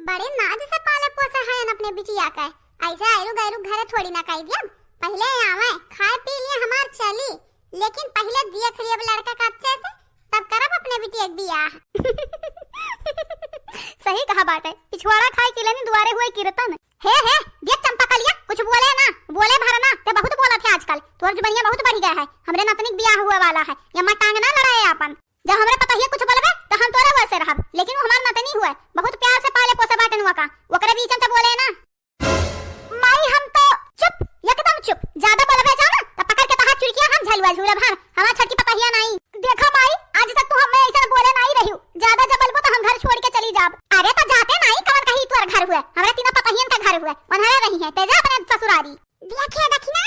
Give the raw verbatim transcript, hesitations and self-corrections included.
बड़े नाज से पाले पोसे हैं अपने बिटिया के। ऐसे आयरु गैरु घरे थोड़ी ना कई दियब। पहिले आवे, खाए पी लिए हमार चली, लेकिन पहिले देख लिए लड़का का अच्छे से, तब करब अपने बिटिया के बियाह। सही कहा बाटे, पिछवाड़ा खाए के लेनी दुआरे हुए कीर्तन। हे, हे, देख चंपा कलिया, कुछ बोले ना, बोले भर ना, ते बहुत बोलत है आजकल, तोर जुबनिया बहुत बढ़ गया है, हमरे नतनी के बियाह हुए वाला है, ये माँ टांग ना लड़ाए आपन। जब हमरे पतहिया कुछ बोलबे, तो हम तोरे वैसे रहब, लेकिन वो हमार नतनी हुए, बहुत प्यार से पाले पोसे बाटन वका, ओकरे बीच में तो बोले ना। माई, हम तो चुप, एकदम चुप, ज्यादा बोलबे जाना, तो पकड़ के तहार चुरकिया हम झलुआ झूलब, हम, हमार छोटकी पतहिया नाई। देखा माई, आज तक तू हमें ऐसा बोले नाई रही, ज्यादा जब बोलबो तो हम घर छोड़ के चली जाब। अरे तो जाते नाई, कवन कही तोर घर हुए, हमरे तीनों पतहियन का घर हुए, उन्हरे रही है, तेजा अपने ससुरारी। देखिए दखिना,